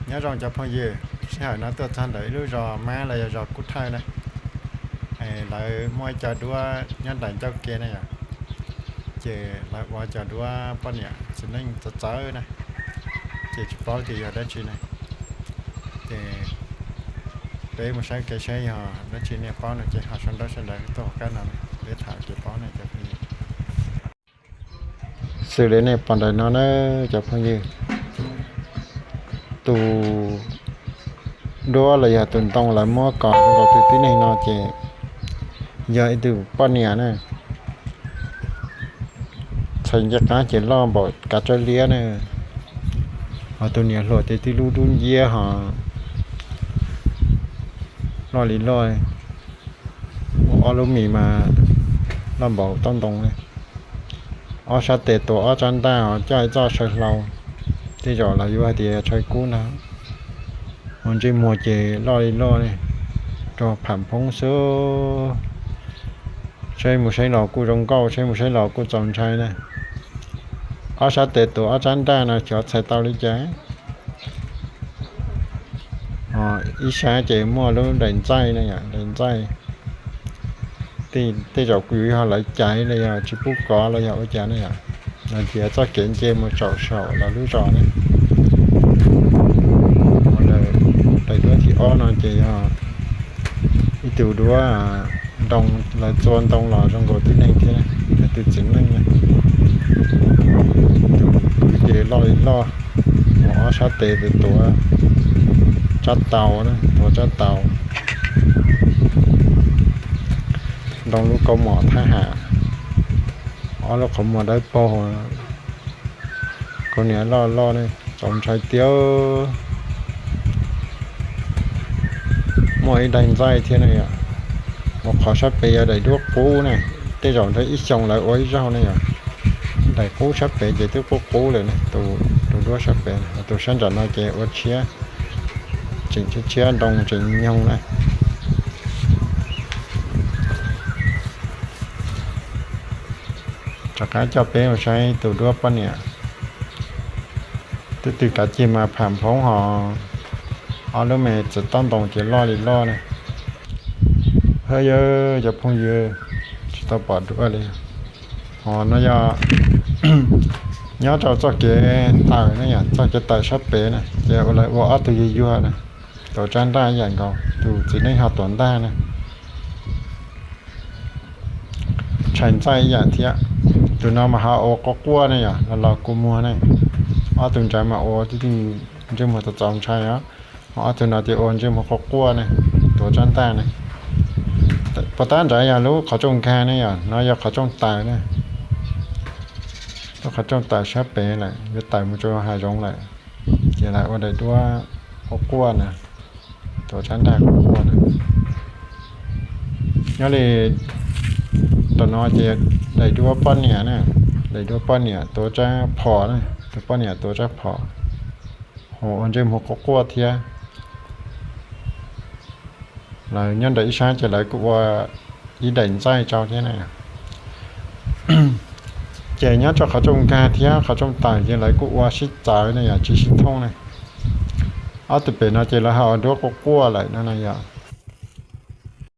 Nyob zoo cov phooj ywg, sij hawm no tuaj txog ntawm ib lub zos mab los yog zos Kub Thawj na. Lawv muaj ib co duab nyob nraim ncauj ke na yom, ces lawv ua cov duab poj niam txiv neej txawv txawv na, ces tsis paub tias yog dab tsi na. Ces peb mus saib kev saib yog dab tsi, nej paub no ces ho sau ntaub sau ntawv tuaj hauv qab no, peb tham kev paub na cov phooj ywg. Xws li nej pom ntawm no na cov phooj ywg, tus duab los yog tus ntoo lawv muab kos rau tus tib neeg no ces yog ib tug poj niam na, txhais ncej qab ces loj npaum kav tsawb liab na, ho tus niam hluas ces tib lub dub nciab ho loj li loj, muaj ob lub mis mas loj npaum taub ntoo na. Ob sab tes tuav ob tsab ntaj, coj ib txoj saw hlau, tej zaum los yuav hais tias saw kub ntag. Ua ntsej muag ces loj li loj li, rau pham phoob xwb. Saib mus saib los kuj zoo nkauj, saib mus saib los kuj txaus ntshai na. Ob sab tes tuav ob tsab ntaj no xyov txhais tau li cas. Ib sab ces muaj lub daim ntxaij na yom, daim ntxaij. Tej zaum kuj yog lawv caiv los yog tsis pub kov los yog ua cas ne yom, los cia txoj kev nce mus tsaum saum lawv lub zos ne. Daim duab thib ob no ces yog ib tug duab ntoo, lawv txua ntoo los zoo nkaus tib neeg thiab, yog tus txiv neej na. Tus kwv ces loj li loj, mus ob sab tes tuav tsab taus, tuav tsab taus, ntoo lub kaus mom thab ham, ob lub qhov muag dawb paug, kaus hniav loj loj ne, txaus ntshai tiag. Muaj ib daim ntxaij thiab ne yom, mus qhov sab pem yog daim duab qub ne, tej zaum nrog ib xyoo lawv ua ib zaug ne yom. Daim qub sab pem ces twb qub qub lawm ne, tus duab sab pem, tus sab nram no ces ua tshiab, tseem tshiab tshiab ntoo tseem nyoog na. Rov qab coj peb mus saib tus duab poj niam. Twb tws kav cig mas pham phoob ho, ob lub me txiv taub ntoo ces loj li loj ne. Hawb yawg cov phooj ywg, tsis tau pom duab li. Ho no yog nyob rau txoj kev tawm ne yom, txoj kev tawm sab pem na ces lawv ua ob tug yuag yuag na, tuav tsab ntaj ib yam nkaus, tus txiv neej ho tuav ntaj na. Tshais ntxaij ib yam thiab. Tus no mas ho ua quaj quaj ne yom, los los kua muag ne. Ob tug ntawd mas ua tib tug ntsej muag txaus txaus ntshai os. Ho ob tug no ces ua ntsej muag quaj quaj ne, tuav tsab ntaj ne. Puas tab nrad yog lub qhov rooj nkag ne yom, no yog qhov rooj tawm ne. Lub qhov rooj tawm sab pem lawm, yuav tawm mus rau hav zoov lawm. Ces lawv ua daim duab quaj quaj na, tuav tsab ntaj quaj quaj na. Nyob li tom no ces daim duab poj niam na, daim duab poj niam tuav tsab phom na, tus poj niam tuav tsab phom, ho ua ntsej muag quaj quaj thiab. Lawv nyob ntawm ib sab ces lawv kuj ua ib daim ntxaij rau thiab na. Ces nyob rau qhov rooj nkag thiab qhov rooj tawm ces lawv kuj ua sib txawv ne yom, tsis sib thooj ne. Ob tug pem no ces lawv ho ua duab quaj quaj lawm no na yom.